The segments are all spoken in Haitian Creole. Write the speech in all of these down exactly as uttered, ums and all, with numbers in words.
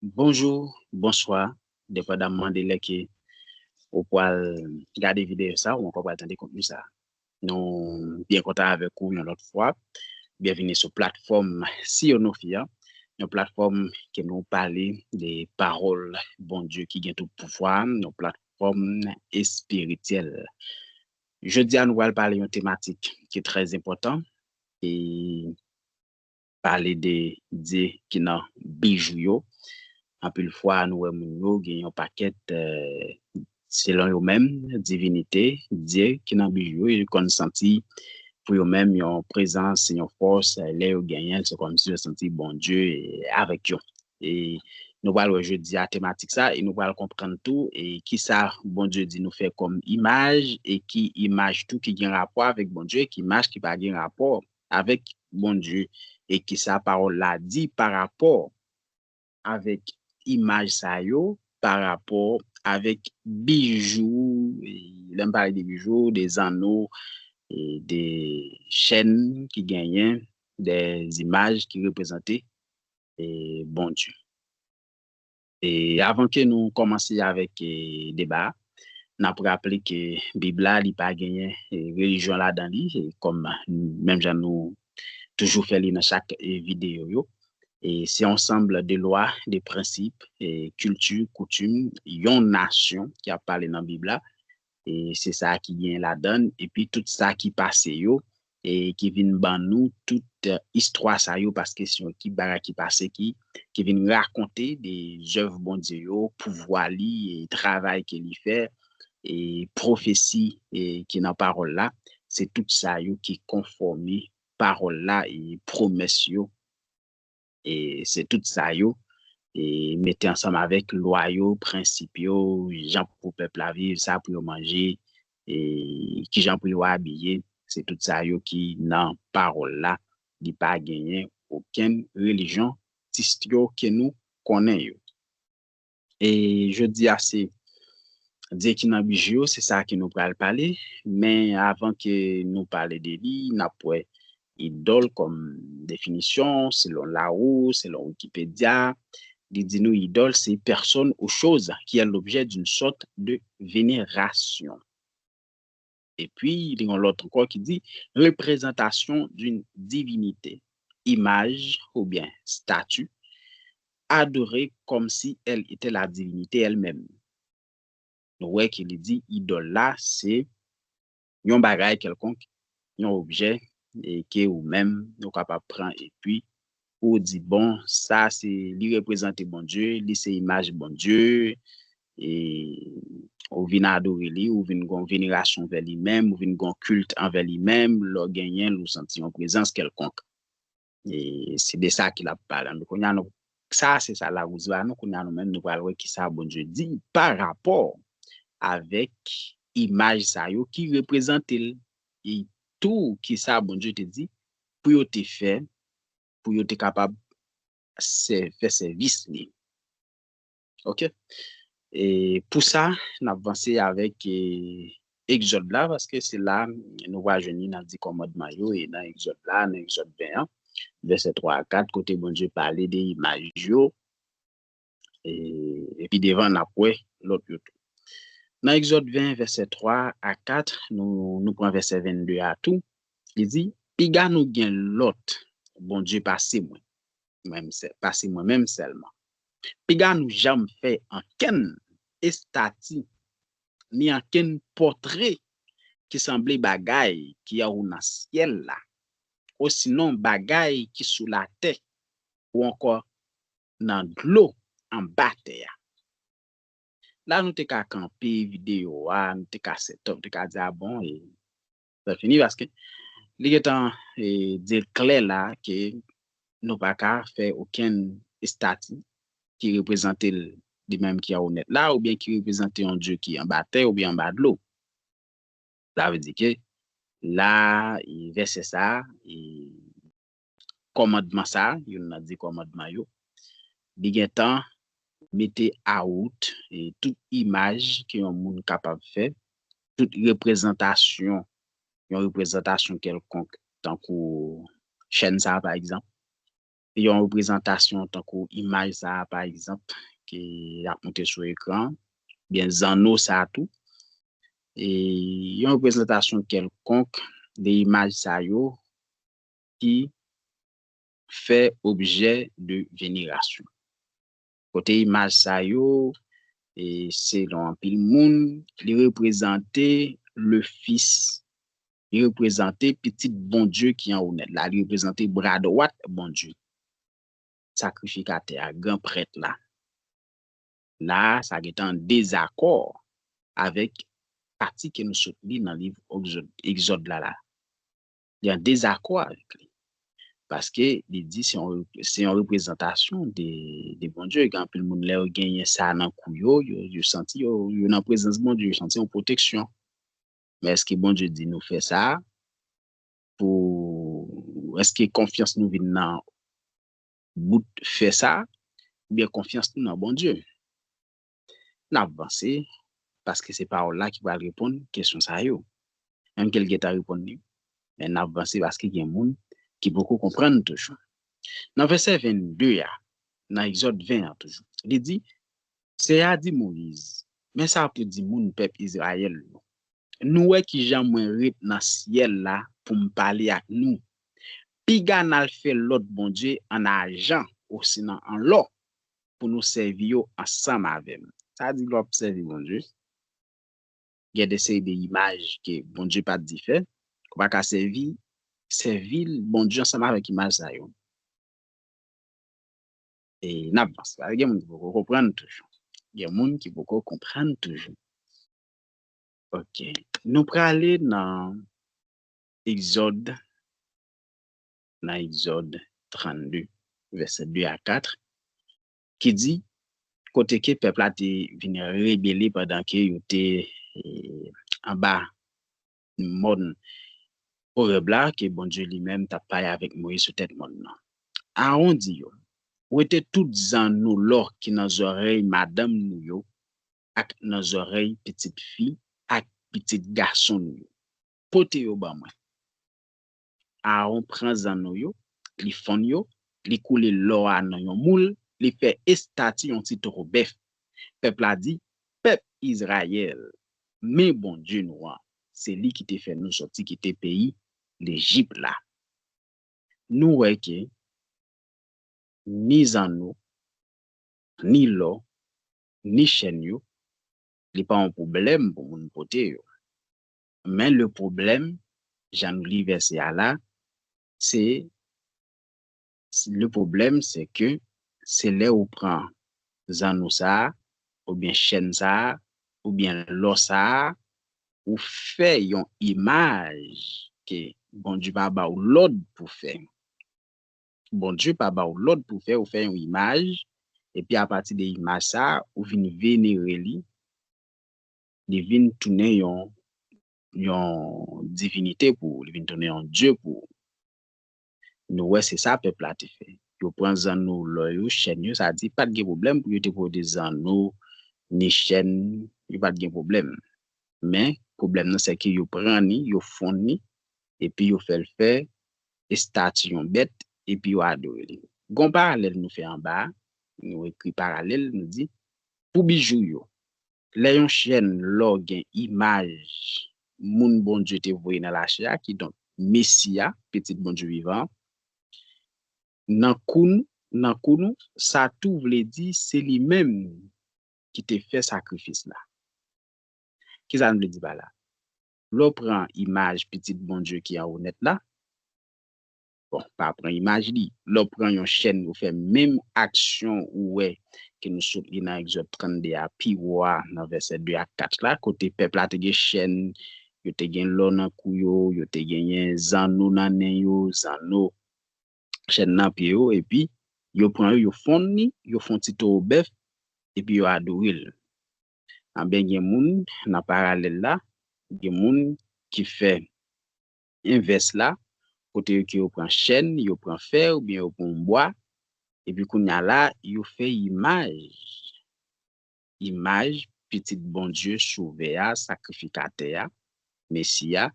Bonjou, bonswa, depandaman de lè ke ou pral gade videyo sa ou ankò pral tande kontni sa. Nou byen kontan avèk ou yon lòt fwa. Byenvini sou platfòm Sionofi a, yon platfòm ke nou pale de pawòl Bondye ki gen tout pouvwa, yon platfòm espirityèl. Jodi a nou pral pale yon tematik ki trè enpòtan, e pale de Dye ki nan bijou yo. Anpil fwa nou wè moun yo gen yon pakèt, eh, selon yo menm, divinite, Dye ki nan bijou yo, yo konn santi pou yo menm yon prezans, yon fòs, lè yo genyen l, se kòmsi yo santi Bondye avèk yo. E nou pral wè jodi a tematik sa, e nou pral konprann tou, e kisa Bondye di nou fè kòm imaj, e ki imaj tou ki gen rapò avèk Bondye, ki imaj ki pa gen rapò avèk Bondye, e kisa pawòl la di pa rapò avèk imaj sa yo, pa rapò avèk bijou, e lè m pale de bijou, de zanno, e de chèn ki genyen, de imaj ki reprezante, e Bondye. E avan ke nou kòmanse avèk, e, deba a, n ap raple ke Bib la, li pa genyen, e, relijyon ladan li, e, kòm menm jan nou toujou fè li nan chak, e, videyo yo. E se yon ansanm de lwa, de prensip, e, kilti, koutim, yon nasyon ki ap pale nan Bib la. E se sa ki gen ladan l, epi tout sa ki pase yo, e ki vin ban nou tout, eh, istwa sa yo, paske se yon ekip bagay ki pase ki, ki vin rakonte de zèv Bondye yo, pouvwa li, e travay ke li fè, e pwofesi, e ki nan pawòl la, se tout sa yo ki konfòme pawòl la e pwomès yo. E se tout sa yo, e mete ansanm avèk lwa yo, prensip yo, jan pou pèp la viv, sa pou yo manje, e kijan pou yo abiye. Se tout sa yo ki nan pawòl la. Li pa genyen okenn relijyon, sis yo ke nou konnen yo. E jodi a, se Dye ki nan bijou yo, se sa ke nou pral pale. Men avan ke nou pale de li, n ap wè idòl kòm definisyon, selon Larousse, selon Wikipedia, li di nou idòl se personne ou chose qui est l'objet d'une sorte de vénération. Epi, li gen yon lòt ankò ki di reprezantasyon d'une divinité, imaj oubyen stati, adorée comme si elle était la divinité elle-même. Nou wè ke li di idòl la se yon bagay kèlkonk, yon objè, e ke ou menm ou kapab pran epi ou di, bon, sa se, li reprezante Bondye, li se imaj Bondye, e ou vin adore li, ou vin gon venerasyon anvè li menm, ou vin gon kilt anvè li menm, lè w genyen l, ou santi yon prezans kèlkonk. E se de sa ke l ap pale. Kounye a nou, sa se sa Larousse ba nou, kounye a nou menm nou pral wè kisa Bondye di pa rapò avèk imaj sa yo ki reprezante l. E tou kisa Bondye te di pou yo te fè, pou yo te kapab sè-, fè sèvis li. Ok? E pou sa, n ap vanse avèk, e, Egzòd la, paske se la nou va jwenn li nan Dye Kòmandman yo, e nan Egzòd la, nan Egzòd ven an, vèsè twa a kat, kote Bondye pale de imaj yo, e, epi devan n ap wè lòt yo tou. Nan Egzòd ven, vèsè twa a kat, nou, nou pran vèsè vennde a tou, li di, piga nou gen lòt bondye pase mwen, mwen menm sè-, pase mwen menm sèlman. Piga nou janm fè ankenn estati, ni ankenn pòtre ki sanble bagay ki anwo nan syèl la, osinon bagay ki sou latè, ou ankò nan dlo anba tè a. La nou te ka kanpe videyo a, nou te ka set up, te ka di, a bon, e, sa fini, paske li gentan, e, di l klè la ke nou pa ka fè okenn estati ki reprezante l li menm ki anwo nèt la, oubyen ki reprezante yon dye ki anba tè oubyen anba dlo. Sa vle di ke la, e, vèsè sa, e, kòmandman sa, youn nan Dye kòmandman yo, li gentan mete awout, e, tout imaj ke yon moun kapab fè, tout reprezantasyon, yon reprezantasyon kèlkonk, tankou chèn sa, pa egzanp, yon reprezantasyon tankou imaj sa a, pa egzanp, ke y ap montre sou ekran, byen zanno sa a tou, e yon reprezantasyon kèlkonk de imaj sa yo ki fè objè de venerasyon. Kote imaj sa yo, e selon anpil moun, li reprezante le Fis, li reprezante Pitit Bondye ki anwo nèt la, li reprezante bra dwat Bondye, sakrifikatè a, gran prèt la. La, sa gentan an dezakò avèk pati ke nou sot li nan liv Egzòd, Egzòd la la. Li an dezakò avèk li. Paske li di se yon, se yon reprezantasyon de, de Bondye. Gen anpil moun, lè yo genyen sa nan kou yo, yo, yo santi yo, yo nan prezans Bondye, yo santi yon pwoteksyon. Men èske Bondye di nou fè sa? Pou, èske konfyans nou vin nan bout fè sa? Oubyen konfyans nou nan Bondye? N ap vanse, paske se pawòl la ki pral reponn kesyon sa yo. Menm ke l gentan reponn li, men n ap vanse paske gen moun ki poko konprann toujou. Nan vèsè vennde a, nan Egzòd ven an toujou, li di, Seyè a di Moyiz, Men sa pou di moun pèp Izrayèl yo, Nou wè kijan mwen ret nan syèl la pou m pale ak nou. Piga n al fè lòt bondye an ajan osinon an lò pou nou sèvi yo ansanm avè m. Sa di lè w ap sèvi Bondye, gen de seri de imaj ke Bondye pa t di fè, ou pa ka sèvi, sèvi Bondye ansanm avèk imaj sa yo. E n ap vanse. Gen moun ki poko konprann toujou. Gen moun ki poko konprann toujou. Ok. Nou prale nan Egzòd, nan Egzòd trannde, vèsè de a kat, ki di, kote ke pèp la te vin rebele pandan ke yo te, e, anba mòn Orèb la, ke Bondye li menm t ap pale avèk Moyiz sou tèt mòn nan. Aawon di yo, Wete tout zanno lò ki nan zòrèy madanm nou yo, ak nan zòrèy pitit fi ak pitit gason nou yo. Pote yo ban mwen. Aawon pran zanno yo, li fonn yo, li koule lò a nan yon moul, li fè estati yon ti twouvo bèf. Pèp la di, Pèp Izrayèl, men Bondye nou an, se li ki te fè nou sòti kite peyi Lejip la. Nou wè ke ni zanno, ni lò, ni chèn yo, li pa yon pwoblèm pou moun pote yo. Men le pwoblèm, jan nou li vèsè a la, se, le pwoblèm, se ke se lè ou pran zanno sa a, oubyen chèn sa a, oubyen lò sa a, ou fè yon imaj ke Bondye pa ba w lòd pou fè. Bondye pa ba w lòd pou fè, ou fè yon imaj, epi apati de imaj sa a, ou vin venere li, li vin tounen yon, yon divinite pou ou, li vin tounen yon dye pou ou. Nou wè se sa pèp la te fè. Yo pran zanno lò yo, chèn yo, sa di pa t gen pwoblèm pou yo te pote zanno, ni chèn, yo pa t gen pwoblèm. Men, pwoblèm nan se ke yo pran ni, yo fonn ni, epi yo fè l fè estati yon bèt, epi yo adore li. Gon paralèl nou fè anba a, nou ekri paralèl, nou di, pou bijou yo, lè yon chèn lò gen imaj moun Bondye te voye nan lachè a, kidonk Mesi a, Pitit Bondye vivan an, nan kou n-, nan kou nou, sa tou vle di se li menm ki te fè sakrifis la. Kisa n vle di pa la? Lè w pran imaj Pitit Bondye ki anwo nèt la, bon, pa pran imaj li. Lè w pran yon chèn, ou fè menm aksyon ou wè ke nou sot li nan Egzòd trannde a, pi wo a, nan vèsè de a kat la, kote pèp la te gen chèn, yo te gen lò nan kou yo, yo te genyen zanno nan nen yo, zanno, chèn nan pye yo, epi yo pran yo, yo fonn li, yo fè yon ti towo bèf, epi yo adore l. Anben, gen moun, nan paralèl la, gen moun ki fè envès la, kote yo ke yo pran chèn, yo pran fè, oubyen yo pran yon bwa, epi kounye a la, yo fè imaj, imaj Pitit Bondye, Sovè a, Sakrifikatè a, Mesi a,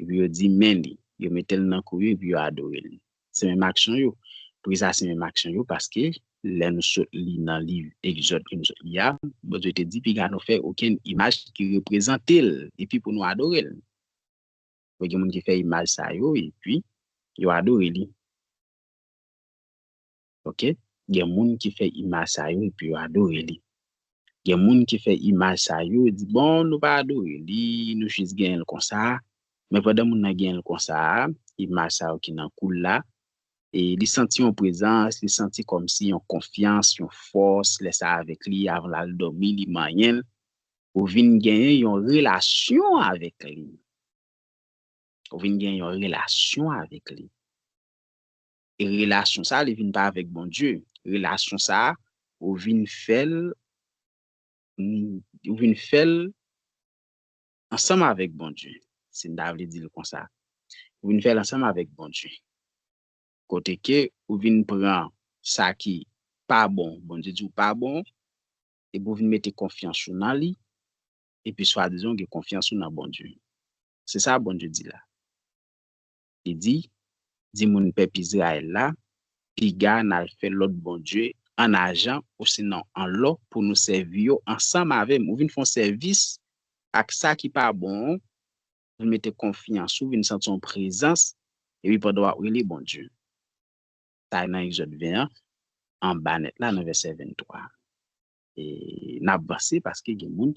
epi yo di men li, yo mete l nan kou yo, epi yo adore l. Se menm aksyon yo. Pou li sa se menm aksyon yo, paske lè nou sot li nan liv Egzòd ke nou sot li a, Bondye te di piga nou fè okenn imaj ki reprezante l, epi pou nou adore l. Gen moun ki fè imaj sa yo, epi yo adore li. Ok? Gen moun ki fè imaj sa yo, epi yo adore li. Gen moun ki fè imaj sa yo, yo di, bon, nou pa adore li, nou jis genyen l konsa. Men pandan moun nan genyen l konsa, imaj sa yo ki nan kou l la, e li santi yon prezans, li santi kòmsi yon konfyans, yon fòs, lè sa avèk li, avan l al dòmi, li manyen l, ou vin genyen yon relasyon avèk li. Ou vin gen yon relasyon avèk li. E relasyon sa, li vin pa avèk Bondye. Relasyon sa, ou vin fè l, ou vin fè l ansanm avèk Bondye. Si n ta vle di l konsa. Ou vin fè l ansanm avèk Bondye. Kote ke ou vin pran sa ki pa bon, Bondye di w pa bon, epi w vin mete konfyans ou nan li, epi swadizan w gen konfyans ou nan Bondye. Se sa Bondye di la. Li di, di moun pèp Izrayèl la, piga n al fè lòt bondye an ajan osinon an lò pou nou sèvi yo ansanm avè m. Ou vin fè yon sèvis ak sa ki pa bon an, vin mete konfyans ou, vin santi yon prezans, epi pandan w ap rele Bondye. Sa nan Egzòd ven an, anba nèt la, nan vèsè venntwa. E n ap vanse paske gen moun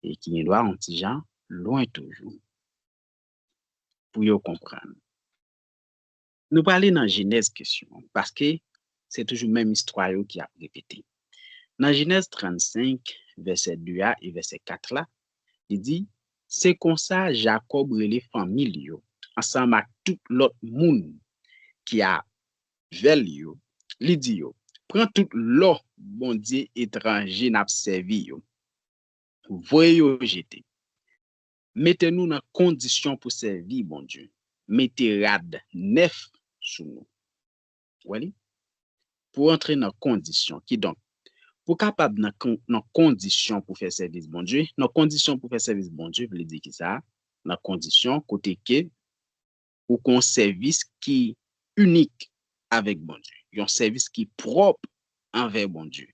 e ki gen dwa yon ti jan lwen toujou pou yo konprann. Nou prale nan Jenèz kesyon an, paske se toujou menm istwa yo ki ap repete. Nan Jenèz trannsenk, vèsè de a e vèsè kat la, li di, se konsa Jakòb rele fanmi l yo, ansanm ak tout lòt moun ki avè l yo. Li di yo, pran tout lò bondye etranje n ap sèvi yo. Voye yo jete. Mete nou nan kondisyon pou sèvi Bondye. Mete rad nèf sou nou. Ou wè li? Pou antre nan kondisyon. Kidonk, pou kapab nan, kon- nan kondisyon pou fè sèvis Bondye, nan kondisyon pou fè sèvis Bondye, vle di ki sa? Nan kondisyon kote ke ou gen yon sèvis ki inik avèk Bondye, yon sèvis ki pwòp anvè Bondye.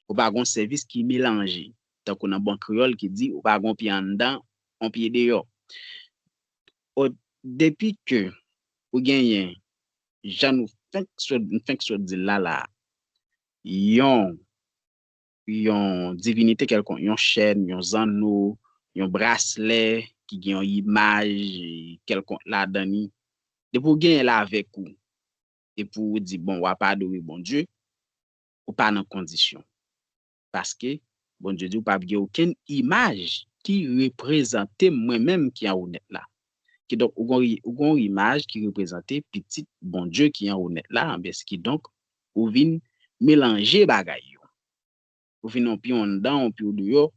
Ou pa gen yon sèvis ki melanje, tankou nan bon kreyòl ki di, ou pa gen yon pye anndan, yon pye deyò. O, depi ke ou genyen, jan nou fenk sot, nou fenk sot di l la, la, yon yon divinite kèlkonk, yon chèn, yon zanno, yon braslè ki gen yon imaj kèlkonk ladan li, depi w genyen l avèk ou, epi w di, bon, w ap adore Bondye, ou pa nan kondisyon. Paske Bondye di w p ap gen okenn imaj ki reprezante m, mwen menm ki anwo nèt la. Kidonk, ou gen yon imaj ki reprezante pitit Bondye ki anwo nèt la, anben, kidonk, ou vin melanje bagay yo. Ou vin yon pye anndan, yon pye deyò,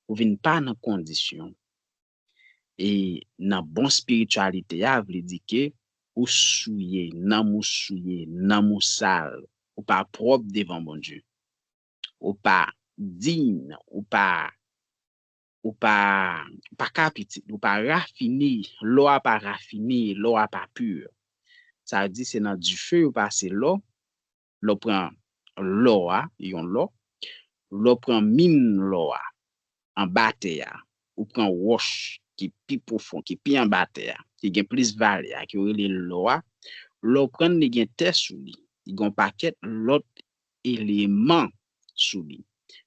ou vin pa nan kondisyon. E nan bon espirityalite a, vle di ke ou souye, nanm ou souye, nanm ou sal, ou pa pwòp devan Bondye. Ou pa diy, ou pa, ou pa, ou pa ka pitit, ou pa rafine, lò a pa rafine, lò a pa pi. Sa vle di se nan dife yo pase lò, lè w pran lò a, yon lò, lè w pran min lò a, anba tè a, ou pran wòch ki pi pwofon, ki pi anba tè a, ki gen plis valè a, ki yo rele lò a, lè w pran l, li gen tè sou li, li gen yon pakèt lòt eleman sou li.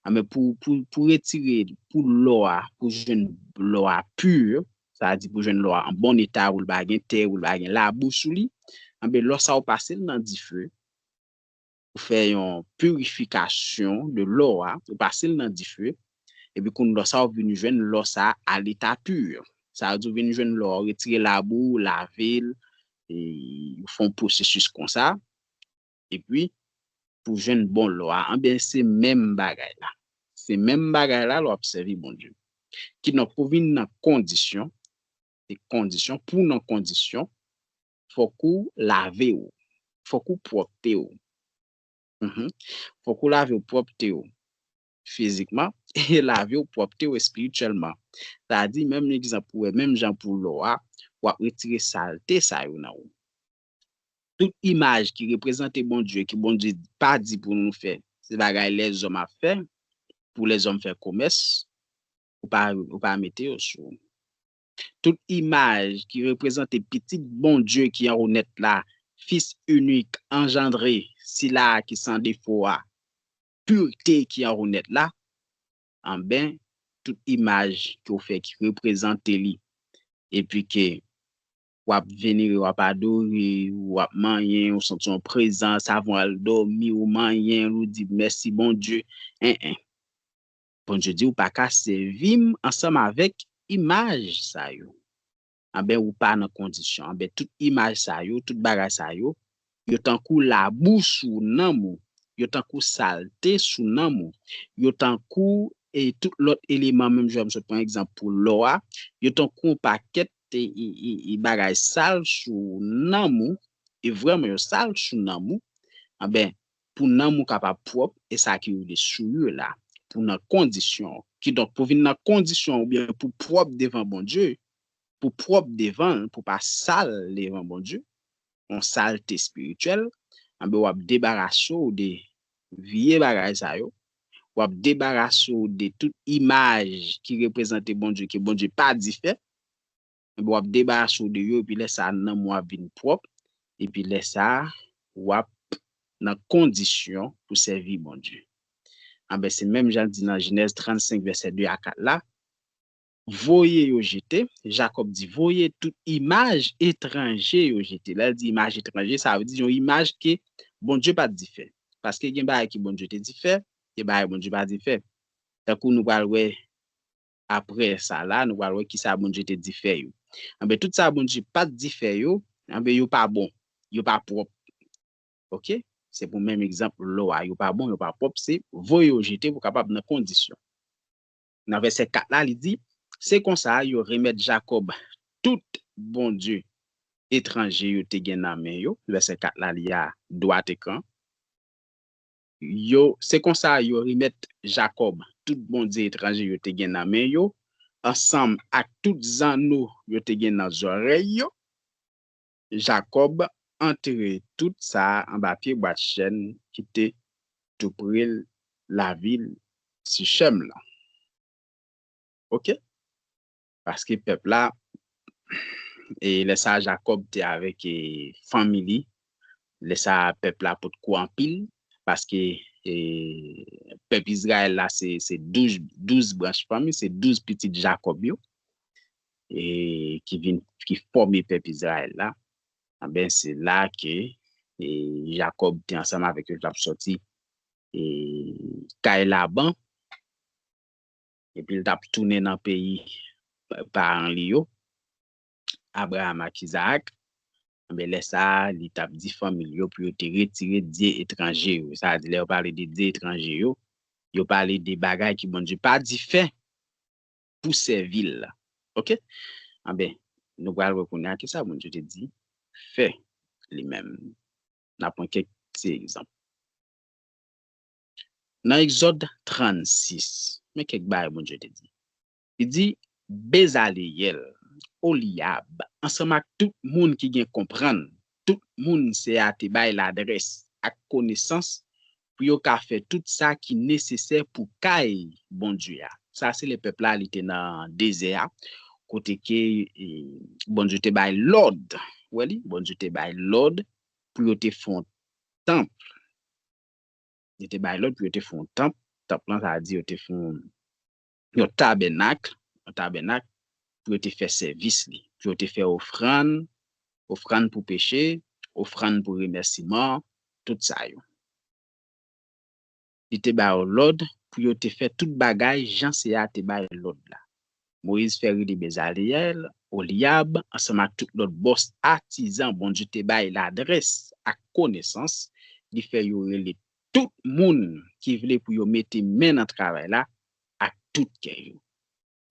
Anben, pou, pou, pou retire, pou lò a, pou jwenn lò a pi, sa vle di pou jwenn lò a an bon eta, pou l pa gen tè, pou l pa gen labou sou li, anben, lò sa a ou pase l nan dife, ou fè yon pirifikasyon de lò a, ou pase l nan dife, epi kounye lò sa a ou vin jwenn lò sa a a leta pi. Sa vle di ou vin jwenn lò a, ou retire labou, ou lave l, e ou fè yon pwosesis konsa, epi pou jwenn bon lò a, anben, se menm bagay la. Se menm bagay la lè w ap sèvi Bondye. Kidonk, pou vin nan kondisyon, se kondisyon, pou nan kondisyon, fòk ou lave w, fòk ou pwòpte w. Mhm. Fòk ou lave w, pwòpte w fizikman, e lave w, pwòpte w espirityèlman. Sa vle di, menm egzanp ou wè, menm jan pou lò a, w ap retire salte sa yo nan ou. Tout imaj ki reprezante Bondye, ke Bondye pa di pou nou fè, se bagay lèzòm ap fè, pou lèzòm fè komès, ou pa, ou pa mete yo sou. Tout imaj ki reprezante Pitit Bondye ki anwo nèt la, Fis inik, anjandre, sila a ki san defo a, pirte ki anwo nèt la, anben, tout imaj ke w fè ki reprezante li, epi ke w ap venere, w ap adore, w ap manyen, w santi yon prezans, avan w al dòmi, w manyen l, ou di, "Mèsi, Bondye." En, en. Bondye di, "Ou pa ka sèvi m ansanm avèk imaj sa yo." Anben, ou pa nan kondisyon. Anben, tout imaj sa yo, tout bagay sa yo, yo tankou labou sou nanm ou, yo tankou salte sou nanm ou, yo tankou, e, tout lòt eleman, menm jan m sot pran egzanp pou lò a, yo tankou yon pakèt, e, e, e, e bagay sal sou nanm ou, e vrèman yo sal sou nanm ou, anben, pou nanm ou kapab pwòp, e sa ki rele souillure la, pou nan kondisyon. Kidonk, pou vin nan kondisyon oubyen pou pwòp devan Bondye, pou pwòp devan l, pou pa sal devan Bondye, yon salte espirityèl, anben w ap debarase w de vye bagay sa yo, w ap debarase w de tout imaj ki reprezante Bondye, ke Bondye pa di fè, anben w ap debarase w de yo, epi lè sa a, nanm ou ap vin pwòp, epi lè sa a, w ap nan kondisyon pou sèvi Bondye. Anben, se menm jan l di nan Jenèz trannsenk, vèsè de a kat la, "Voye yo jete." Jakòb di, "Voye tout imaj etranje yo jete." Lè l di imaj etranje, sa vle di yon imaj ke Bondye pa t di fè. Paske gen bagay ke Bondye te di fè, gen bagay Bondye pa di fè. Tankou nou pral wè apre sa la, nou pral wè kisa Bondye te di fè yo. Anben, tout sa Bondye pa t di fè yo, anben, yo pa bon, yo pa pwòp. Oke? Se pou menm egzanp lò a, yo pa bon, yo pa pwòp, se voye yo jete pou kapab nan kondisyon. Nan vèsè kat la, li di, "Se konsa, yo remèt Jakòb tout bondye etranje yo te gen nan men yo." Vèsè kat la, li a dwat ekran. Yo, se konsa, yo remèt Jakòb tout bondye etranje yo te gen nan men yo, ansanm ak tout zanno yo te gen nan zòrèy yo. Jakòb antere tout sa a anba pye bwat chèn ki te toupre lavil Sichèm lan. Oke? Paske pèp la, e lè sa a Jakòb te avèk, e, fanmi li, lè sa a pèp la potko anpil, paske, e, pèp Izrayèl la se, se douz, douz branch fanmi, se douz pitit Jakòb yo, e, ki vin, ki fòme pèp Izrayèl la. Anben, se la ke, e, Jakòb te ansanm avèk yo, t ap sòti, e, kay Laban, epi l t ap tounen nan peyi paran li yo, Abraram ak Izaak. Anben, lè sa a, li t ap di fanmi l yo pou yo te retire dye etranje yo. Sa vle di, lè yo pale de dye etranje yo, yo pale de bagay ke Bondye pa di fè pou sèvi l la. Oke? Anben, nou pral wè kounye a kisa Bondye te di fè li menm. N ap pran kèk ti egzanp. Nan Egzòd trannsis, men kèk bagay Bondye te di. Li di, "Bezaleyèl, Oliyab, ansanm ak tout moun ki gen konprann, tout moun Seyè a te bay ladrès ak konesans pou yo ka fè tout sa ki nesesè pou kay Bondye a." Sa se lè pèp la, li te nan dezè a, kote ke, e, Bondye te bay lòd. Ou wè li? Bondye te bay lòd pou yo te fè yon tanp. Li te bay lòd pou yo te fè yon tanp. Tanp lan, sa vle di yo te fè yon, yon tabènak, yon tabènak pou yo te fè sèvis li, pou yo te fè ofrann, ofrann pou peche, ofrann pou remèsiman, tout sa yo. Li te ba yo lòd pou yo te fè tout bagay jan Seyè a te bay lòd la. Moyiz fè rele Bezaleyèl, Oliyab, ansanm ak tout lòt bòs atizan Bondye te bay ladrès ak konesans. Li fè yo rele tout moun ki vle pou yo mete men nan travay la ak tout kè yo.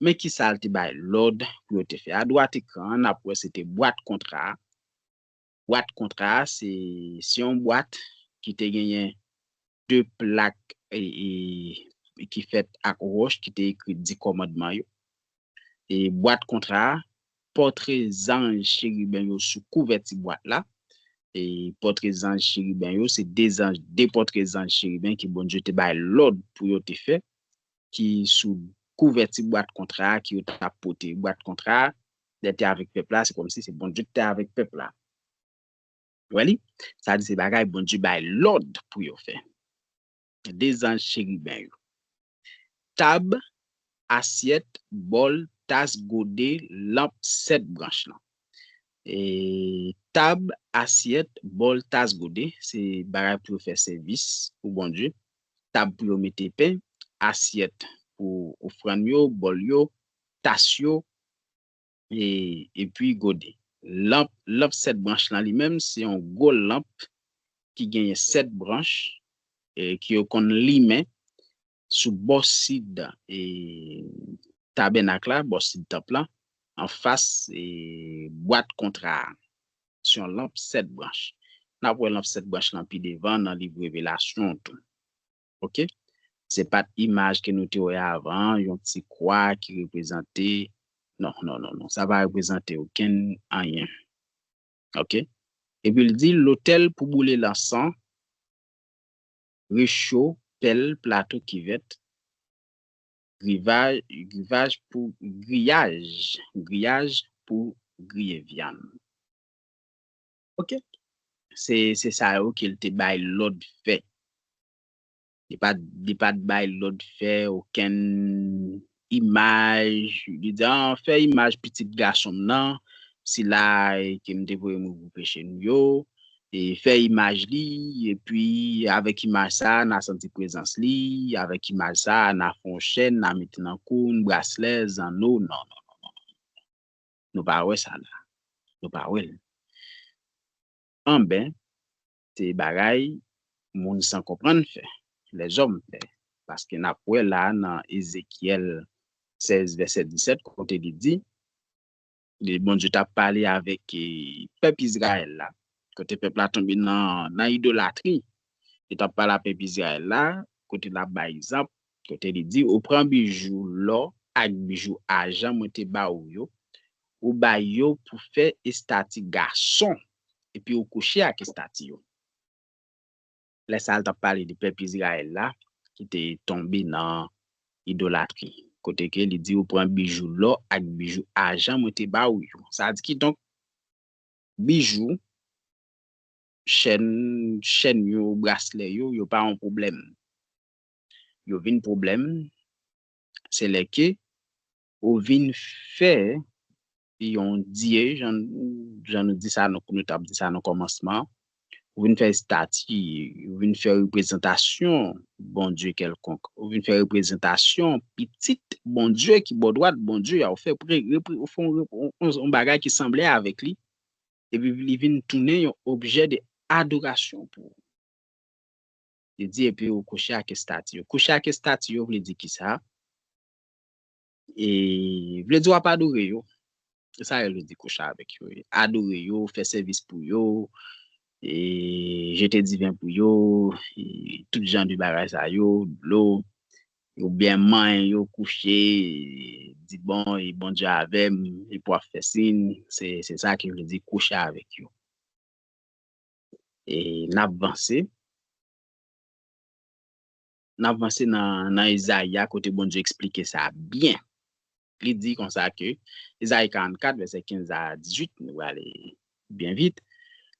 Men kisa l te bay lòd pou yo te fè. Adwat ekran an, n ap wè se te bwat kontra a. Bwat kontra a, se, se yon bwat ki te genyen de plak, e, e, ki fèt ak wòch ki te ekri di kòmandman yo. E bwat kontra a, pòtre zanj cheriben yo sou kouvèti bwat la. e, pòtre zanj cheriben yo, se de zanj, de pòtre zanj cheriben ke Bondye te bay lòd pou yo te fè, ki sou kouvèti bwat kontra a ke yo t ap pote. Bwat kontra a, lè te avèk pèp la, se kòmsi se Bondye ki te avèk pèp la. Ou wè li? Sa di se bagay Bondye bay lòd pou yo fè. De zanj cheriben yo. Tab, asyèt, bòl, tas, gode, lanp, sèt branch lan. E, tab, asyèt, bòl, tas, gode, se bagay pou yo fè sèvis pou Bondye. Tab pou yo mete pen, asyèt pou ofrann yo, bòl yo, tas yo, e, epi gode. Lanp, lanp sèt branch lan li menm, se yon gwo lanp ki genyen sèt branch, e, ke yo konn limen sou bò sid, e, tabènak la, bò sid tanp lan, anfas, e, bwat kontra a. Se yon lanp sèt branch. N ap wè lanp sèt branch lan pi devan nan liv Revelasyon tou. Oke? Se pa t imaj ke nou te wè avan, yon ti kwa ki reprezante. Non, non, non, non. Sa pa reprezante okenn anyen. Oke? Epi l di, lotèl pou boule lansan, recho, pèl, plato, kivèt, grivaj, grivaj pou, griyaj, griyaj pou griye vyann. Oke? Se, se sa yo ke l te bay lòd fè. Li pa, li pa t bay lòd fè okenn imaj. Li di, "Ah, fè imaj pitit gason m nan, sila ke m te voye mouri pou peche nou yo, e fè imaj li, epi avèk imaj sa a, n a santi prezans li, avèk imaj sa a, n a fè yon chèn, n a mete nan kou n, braslè, zanno." Non, non, non, non. Nou pa wè sa la. Nou pa wè l. Anben, se bagay moun san konprann fè, lèzòm fè. Paske n ap wè la nan Ezekyèl sèz, vèsè disèt, kote li di, li, Bondye t ap pale avèk, e, pèp Izrayèl la, kote pèp la tonbe nan, nan idolatri. Li t ap pale a pèp Izrayèl la, kote l ap bay egzanp, kote li di, "Ou pran bijou lò ak bijou ajan mwen te ba ou yo, ou bay yo pou fè estati gason, epi ou kouche ak estati yo." Lè sa a, l t ap pale de pèp Izrayèl la, ki te tonbe nan idolatri. Kote ke li di, "Ou pran bijou lò ak bijou ajan mwen te ba ou yo." Sa di kidonk, bijou, chèn, chèn yo, braslè yo, yo pa yon pwoblèm. Yo vin pwoblèm, se lè ke ou vin fè yon dye, jan, jan nou di sa, nou, nou t ap di sa nan kòmansman, ou vin fè estati, ou vin fè reprezantasyon Bondye kèlkonk, ou vin fè reprezantasyon pitit Bondye ki bò dwat Bondye a, ou fè pre-, repre-, ou fè yon, yon, yon bagay ki sanble avèk li, epi li vin tounen yon objè de adorasyon pou ou. Li di, epi ou kouche ak estati yo. Kouche ak estati yo vle di kisa? E vle di w ap adore yo. Se sa yo vle di kouche avèk yo. Adore yo, fè sèvis pou yo, e jete diven pou yo, e tout jan de bagay sa yo, dlo, oubyen manyen yo kouche, di, "Bon, e Bondye avè m, e pou ap fè siy." Se, se sa ki vle di kouche avèk yo. E n ap vanse. N ap vanse nan, nan Ezayi a, kote Bondye eksplike sa byen. Li di konsa ke, Ezayi karannkat, vèsè kenz a dizuit, nou prale byen vit.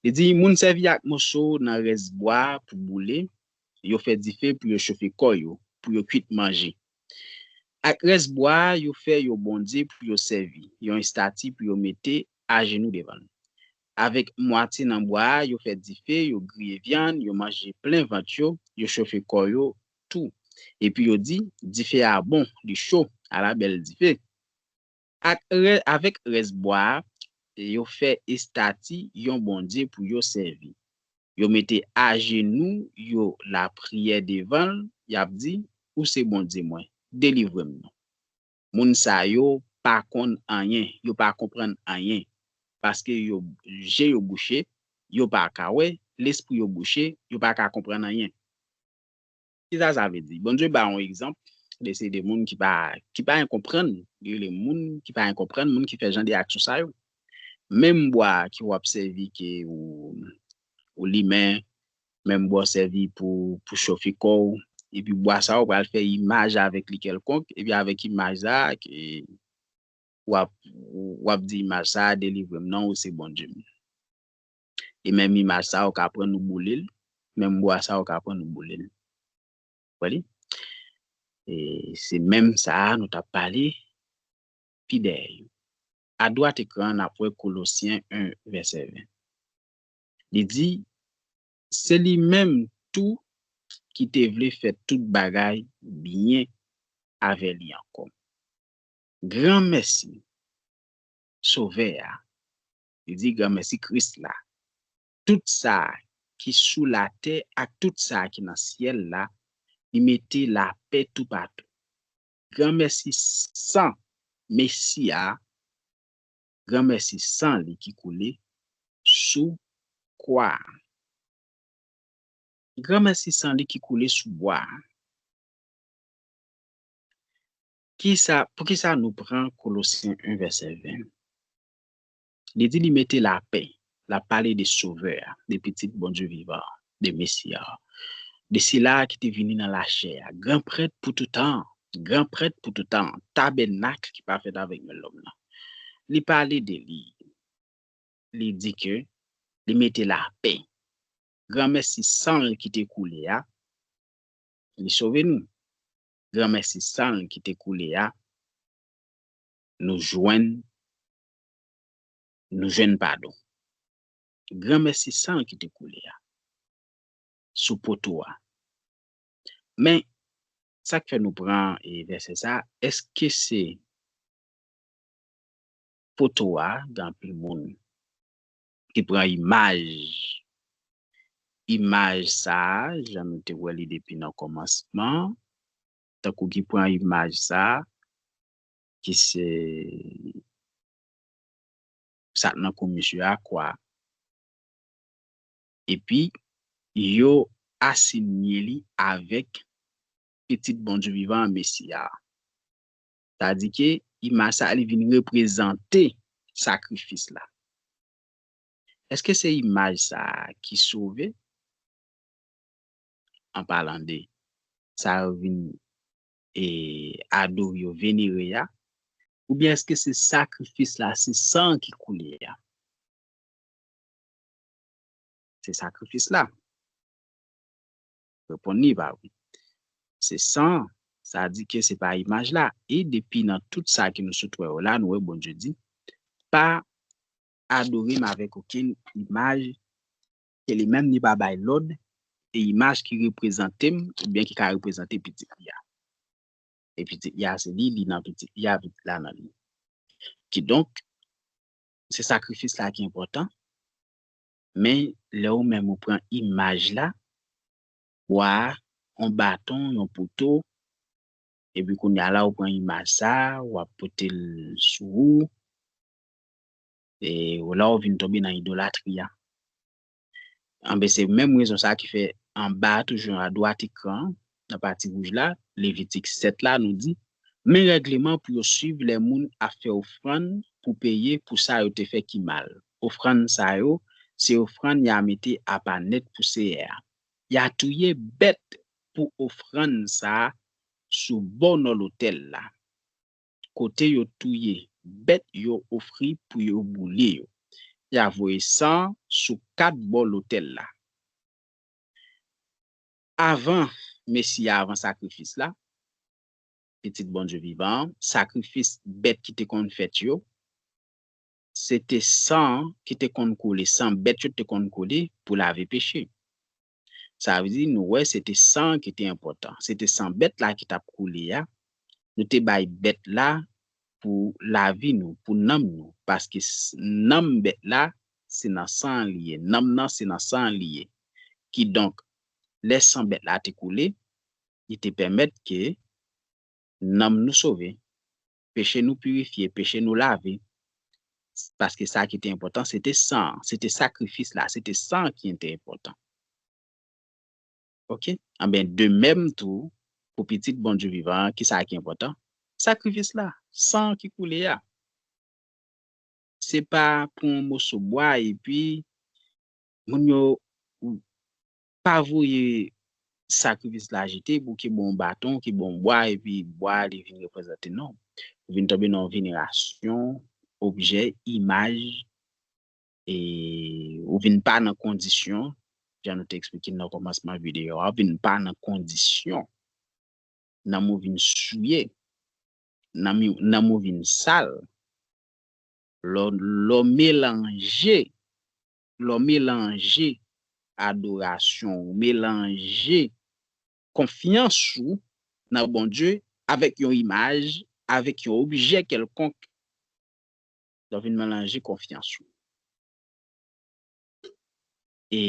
Li di, "Moun sèvi ak moso nan rès bwa pou boule, yo fè dife pou yo chofe kò yo, pou yo kwit manje. Ak rès bwa a, yo fè yo bondye pou yo sèvi, yon estati pou yo mete ajenou devan l. Avèk mwatye nan bwa a, yo fè dife, yo griye vyann, yo manje plen vant yo, yo chofe kò yo tou. Epi yo di, 'Dife a bon, li cho, ala bèl dife.' Ak rè-, avèk rès bwa a, yo fè estati yon bondye pou yo sèvi. Yo mete ajenou yo lapriyè devan l, y ap di, 'Ou se Bondye mwen, delivre m non.'" Moun sa yo pa konn anyen, yo pa konprann anyen, paske yo, je yo bouche, yo pa ka wè, lespri yo bouche, yo pa ka konprann anyen. Kisa sa vle di? Bondye ba yon egzanp de se de moun ki pa, ki pa gen konprann, li rele moun ki pa gen konprann, moun ki fè jan de aksyon sa yo. Menm bwa ki w ap sèvi ke ou, ou limen, menm bwa w sèvi pou, pou chofe kò w, epi bwa sa a, ou pral fè imaj avèk li kèlkonk, epi avèk imaj sa a, ke w ap, w ap di imaj sa a, delivre m non, ou se Bondye m. E menm imaj sa a, ou ka pran ou boule l, menm bwa sa a, ou ka pran ou boule l. Wè li? E se menm sa a nou t ap pale pi dèyè yo. Adwat ekran an, n ap wè Kolosyen en, vèsè ven. Li di, se li menm tou ki te vle fè tout bagay byen avè li ankò. Granmèsi Sovè a, li di granmèsi Kris la. Tout sa ki sou latè ak tout sa ki nan syèl la, li mete lapè toupatou. Granmèsi san Mesi a, granmèsi san li ki koule sou kwa a. Granmèsi san li ki koule sou bwa a. Kisa, poukisa nou pran Kolosyen en vèsè ven? Li di li mete lapè. L ap pale de Sovè a, de Pitit Bondye vivan an, de Mesi a, de sila a ki te vini nan lachè a, gran prèt pou tout tan, gran prèt pou tout tan, tabènak ki pa fèt avèk men lòm nan. Li pale de li. Li di ke li mete lapè. Granmèsi san l ki te koule a, li sove nou. Granmèsi san l ki te koule a, nou jwenn, nou jwenn padon. Granmèsi san l ki te koule a sou poto a. Men, sa k fè nou pran, e, vèsè sa a, èske se poto a, gen anpil moun ki pran imaj, imaj sa a, jan nou te wè li depi nan kòmansman, tankou ki pran imaj sa a, ki se sa k nan kou misye a, kwa. Epi, yo asimye li avèk Pitit Bondye vivan an, Mesi a. Sa di ke imaj sa a, li vin reprezante sakrifis la. Èske se imaj sa a ki sove? An palan de sa yo vin, e, adore yo, venere a, oubyen èske se sakrifis la, se san ki koule a? Se sakrifis la. Reponn li pa wi. Se san, sa di ke se pa imaj la. E depi nan tout sa ke nou sot wè yo la, nou wè Bondye di, pa adore m avèk okenn imaj ke li menm li pa bay lòd, e imaj ki reprezante m, oubyen ki ka reprezante pitit li a. E pitit li a se li, li nan pitit li a, pitit la nan li. Kidonk, se sakrifis la ki enpòtan, men lè ou menm ou pran imaj la, bwa a, yon baton, yon pouto, epi kounye a la ou pran imaj sa, w ap pote l sou ou, e la ou vin tonbe nan idolatri a. Anben, se menm rezon sa ki fè anba a toujou adwat ekran an, nan pati wouj la, Levitik sèt la, nou di, men règleman pou yo swiv lè moun ap fè ofrann pou peye pou sa yo te fè ki mal. Ofrann sa yo, se ofrann y a mete apa nèt pou Seyè a. Y a touye bèt pou ofrann sa a sou bò nò lotèl la, kote yo touye bèt yo ofri pou yo boule yo. Y a voye san sou kat bò lotèl la. Avan Mesi a, avan sakrifis la, Pitit Bondye vivan an, sakrifis bèt ki te konn fèt yo, se te san ki te konn koule, san bèt yo te konn koule pou lave peche. Sa vle di, nou wè, se te san ki te enpòtan. Se te san bèt la ki t ap koule a. Nou te bay bèt la pou lavi nou, pou nanm nou. Paske s-, nanm bèt la, se nan san an li ye. Nanm nan, se nan san an li ye. Kidonk, lè san bèt la te koule, li te pèmèt ke nanm nou sove, peche nou pirifye, peche nou lave. Paske sa ki te enpòtan, se te san an, se te sakrifis la, se te san an ki te enpòtan. Oke? Anben, de menm tou, pou pitit Bondye vivan an, ki sa ki enpòtan? Sakrifis la, san an ki koule a. Se pa pran yon moso bwa epi moun yo pa voye sakrifis la jete, pou ki bon baton, ki bon bwa, epi bwa a li vin reprezante non. Ou vin tonbe nan yon venerasyon, objè, imaj, e ou vin pa nan kondisyon, jan nou te eksplike nan kòmansman videyo a, ou vin pa nan kondisyon. Nanm ou vin souye, nanm ou, nanm ou vin sal. Lè w, lè w melanje, lè w melanje adorasyon w, melanje konfyans ou nan Bondye avèk yon imaj, avèk yon objè kèlkonk, lè w vin melanje konfyans ou. E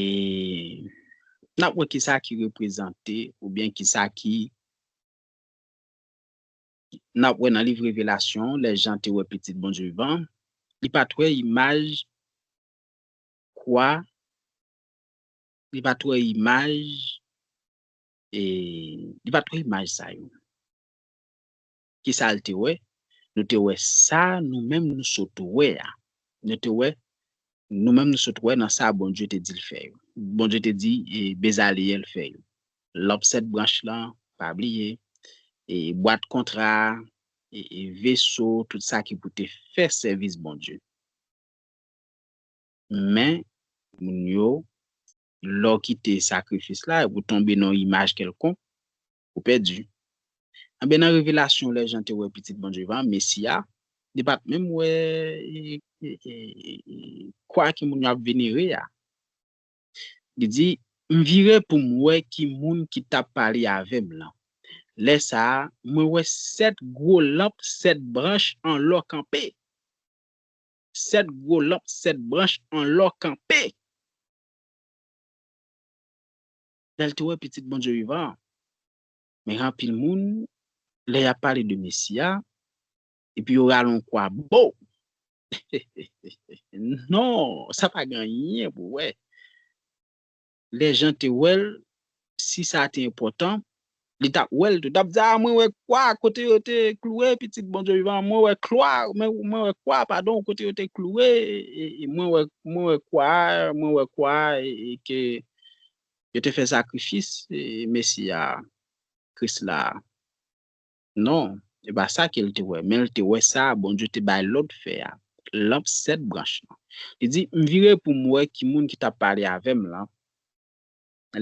n ap wè kisa ki reprezante, oubyen kisa ki, n ap wè nan liv Revelasyon, lè Jan te wè Pitit Bondye vivan, li pa t wè imaj kwa, li pa t wè imaj, e, li pa t wè imaj sa yo. Kisa l te wè? Nou te wè sa nou menm nou sot wè a. Nou te wè, nou menm nou sot wè nan sa Bondye te di l fè yo. Bondye te di, e, Bezaleyèl fè yo. Lanp sèt branch lan, pa bliye, e, bwat kontra a, e, e, veso, tout sa ki pou te fè sèvis Bondye. Men, moun yo, lè w kite sakrifis la, epi w tonbe nan yon imaj kèlkonk, ou pèdi. Anben, nan Revelasyon, lè Jan te wè Pitit Bondye vivan, Mesi a, li pa t menm wè, e, e, e, e, e, kwa ke moun yo ap venere a. Li di, "M vire pou m wè ki moun ki t ap pale avè m lan. Lè sa a, mwen wè sèt gwo lanp, sèt branch an lò kanpe." Sèt gwo lanp, sèt branch an lò kanpe. Lè l te wè Pitit Bondye vivan an. Men anpil moun, lè y ap pale de Mesi a, epi yo rale yon kwa bo. Non, sa pa gen anyen pou wè. Lè Jan te wè l, si sa te enpòtan, li t ap wè l tou. T ap di, "A, mwen wè kwa kote yo te klouwe Pitit Bondye vivan an, mwen wè klwa, mwen, mwen wè kwa, padon, kote yo te klouwe, e, e, mwen wè, mwen wè kwa a, mwen wè kwa a, e, e ke yo te fè sakrifis, e, Mesi a, Kris la a." Non, e pa sa ke l te wè, men l te wè sa Bondye te bay lòd fè a, lanp sèt branch lan. Li di, "M vire pou m wè ki moun ki t ap pale avè m lan."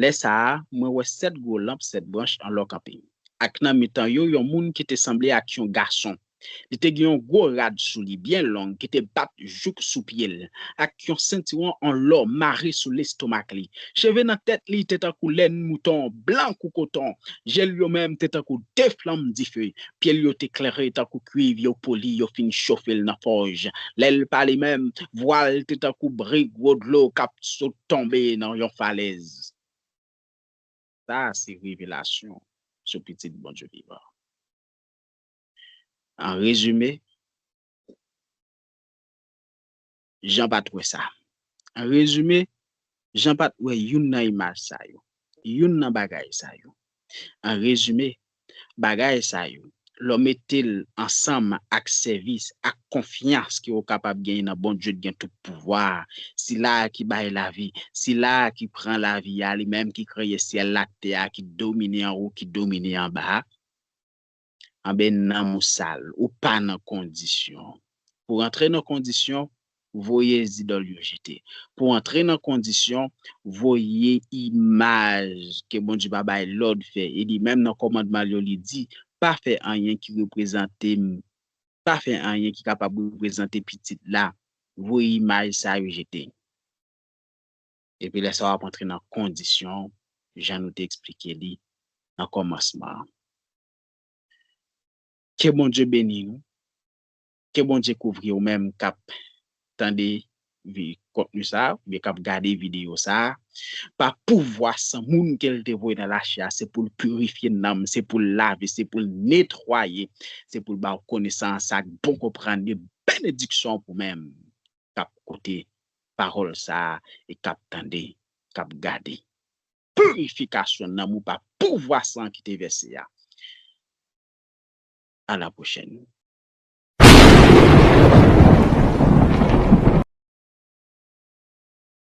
Lè sa a, mwen wè sèt gwo lanp, sèt branch an lò kanpe. Ak nan mitan yo, yon moun ki te sanble ak yon gason. Li te gen yon gwo rad sou li, byen long, ki te bat jouk sou pye l, ak yon sentiwon an lò mare sou lestomak li. Cheve nan tèt li te tankou lèn mouton, blan kou koton. Je l yo menm te tankou de flanm dife. Pye l yo te klere tankou kwiv yo poli, yo fin chofe l nan fòj. Lè l pale menm, vwa l te tankou bri gwo dlo k ap sot tonbe nan yon falèz. Sa se revelasyon sou Pitit Bondye vivan. An rezime, Jan pa t wè sa. An rezime, Jan pa t wè youn nan imaj sa yo, youn nan bagay sa yo. An rezime, bagay sa yo, lè w mete l ansanm ak sèvis, ak konfyans ke w kapab genyen nan Bondye ki gen tout pouvwa a, sila a ki bay lavi, sila a ki pran lavi a, li menm ki kreye syèl la ak tè a, ki domine anwo, ki domine anba a, anben, nanm ou sal, ou pa nan kondisyon. Pou w antre nan kondisyon, voye zidòl yo jete. Pou w antre nan kondisyon, voye imaj ke Bondye pa bay lòd fè. E li menm nan kòmandman l yo, li di, "Pa fè anyen ki reprezante m, pa fè anyen ki kapab reprezante pitit la. Voye imaj sa yo jete." Epi lè sa w ap antre nan kondisyon, jan nou te eksplike li nan kòmansman an. Ke Bondye beni nou. Ke Bondye kouvri ou menm k ap tande vi-, kontni sa a, oubyen k ap gade videyo sa a. Pa pouvwa san moun ke l te voye nan lachè a, se pou l pirifye nanm, se pou l lave, se pou l netwaye, se pou l ba w konesans ak bon konprann, benediksyon pou menm k ap koute pawòl sa a e k ap tande, k ap gade. Pirifikasyon nanm ou pa pouvwa san ki te vèse a. À la prochaine.